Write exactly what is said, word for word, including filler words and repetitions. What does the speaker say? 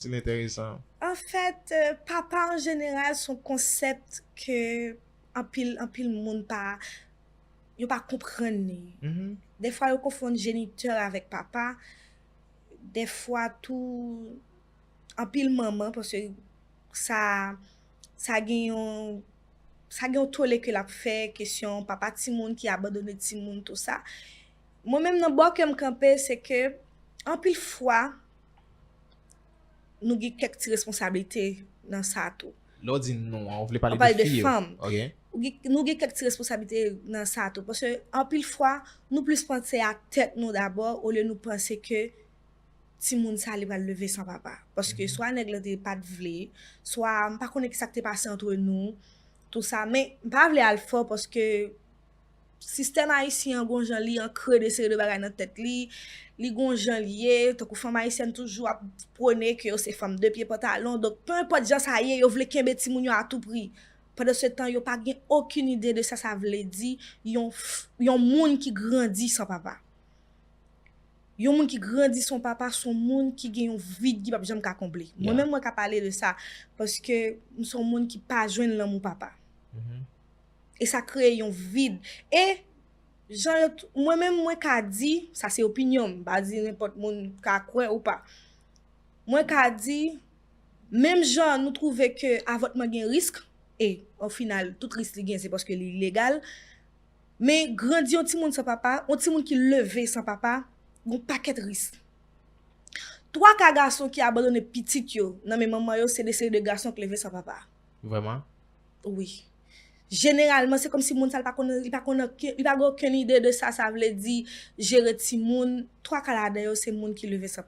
Stil enteresan. Anfèt, euh, papa an jeneral se yon konsèp ke anpil anpil moun pa yo pa konprann li. Dèfwa yo konfonn jenitè avèk papa. Dèfwa tou anpil manman, paske sa sa gen yon sa gen yon tole ke l ap fè, kesyon papa timoun ki abandone timoun, tou sa. Mwen menm nan bò ke m kanpe, se ke anpil fwa nou gen kèk ti responsablite nan sa tou. Lè w di nou an, ou vle pale Ou pale de de fi yo. Fanm. Ok. Ou gen- nou gen kèk ti responsablite nan sa tou, paske anpil fwa nou plis panse a tèt nou dabò, olye nou panse ke timoun sa li pral leve san papa, paske swa nèg la te pa t vle, swa m pa konnen kisa k te pase antre nou, tou sa, men m pa vle al fò paske sistèm ayisyen an gon jan li ankre de seri de bagay nan tèt li, li gon jan li ye, tankou fanm ayisyèn toujou ap pwone ke yo se fanm de pye pantalon, donk pe enpòt jan sa ye, yo vle kenbe timoun yo a tou pri. Pandan se tan, yo pa gen okenn ide de sa sa vle di yon, f- yon moun ki grandi san papa. Yon moun ki grandi san papa se yon moun ki gen yon vid ki p ap janm ka konble. Mwen menm mwen ka pale de sa, paske m se yon moun ki pa jwenn lanmou papa. E sa kreye yon vid. E jan yo t- mwen menm mwen ka di, sa se opinyon m, m pa di nenpòt moun ka kwè ou pa. Mwen ka di, menm jan nou twouve ke avòtman gen risk, e o final tout risk li gen se paske li ilegal, men grandi yon timoun san papa, yon timoun ki leve san papa, gon pakèt risk. Twa ka gason ki abandone pitit yo nan men manman yo se de seri de gason ki leve san papa. Vrèman? Wi. Jeneralman, se kòmsi moun sa li pa konn li pa konn anken- li pa gen okenn ide de sa sa vle di jere timoun. Twa ka ladan yo se moun ki leve san